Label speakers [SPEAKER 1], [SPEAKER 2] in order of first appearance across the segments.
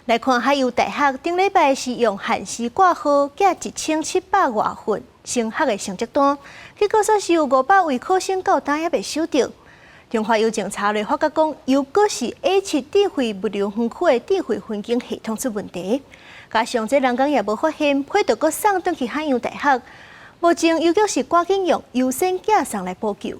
[SPEAKER 1] 來看海洋大學頂禮拜是用限時掛號寄1700外份升學的成績單，結果煞是有500位考生到今猶未收著。中華郵政查落發覺講，又閣是 A7智慧物流園區的智慧分揀系統出問題，加上這人工也無發現，批著閣送轉去海洋大學，目前郵局是趕緊用優先寄送來補救。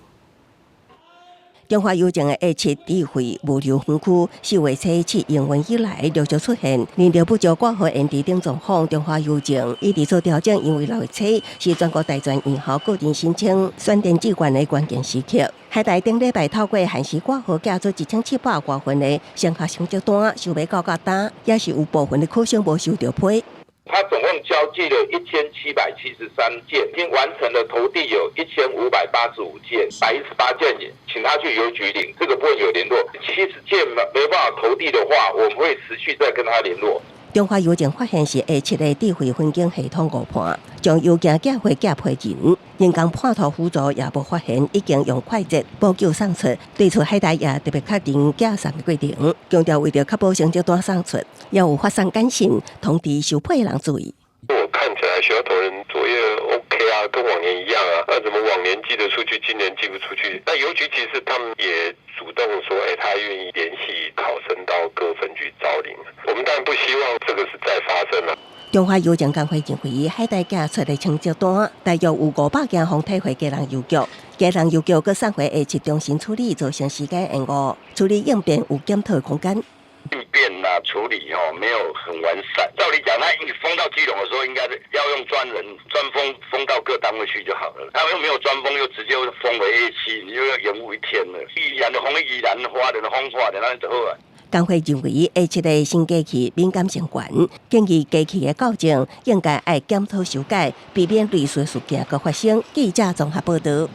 [SPEAKER 2] 中華郵政的 A7智慧物流園區4月初七營運以來陸續出現人力不足、掛號延遲等狀況。中華郵政一直做調整，因為6月初是全國大專院校個人申請選填志願的關鍵時刻。海大頂禮拜透過限時掛號寄出1700外份的升學成績單，想欲到甲今，也是有部分的考生無收著批。
[SPEAKER 3] 他總共交寄了1773件，已經完成了投遞有1585件，118件，請他去郵局領，這個部分有聯絡。70件沒辦法投遞的話，我們會持續再跟他聯絡。
[SPEAKER 2] 中華郵政發現是 A7的智慧分揀系統誤判，將郵件寄回寄批人，人工判圖輔助也無發現，已經用快捷補救送出。對此海大也特別確認寄送的過程，強調為著確保成績單送出，也有發送簡訊通知收批的人注意。
[SPEAKER 4] 我看起來學校同仁作業 OK 啊，跟往年一樣啊，那怎麼往年寄得出去，今年寄不出去？那郵局其實他們也主動說，欸，他願意聯繫考生到各分局找領。我們當然不希望這個是再發生了。
[SPEAKER 2] 中華郵政工會認為，海大寄出的成績單大約有500件予退回基隆郵局，基隆郵局閣送回 A7中心處理，造成時間延誤，處理應變有檢討空間。
[SPEAKER 5] 應變啊處理哦沒有很完善。照理講，他一封到基隆的時候，應該要用專人專封封到各單位去就好了。他又沒有專封，又直接封回 A7，你又要延誤一天了。宜蘭的封宜蘭，花蓮的封花蓮，那就好啊。
[SPEAKER 2] 工會認為 A7的新機器敏感性懸，建議機器的校正應該愛檢討修改，避免類似事件閣發生。記者綜合報導。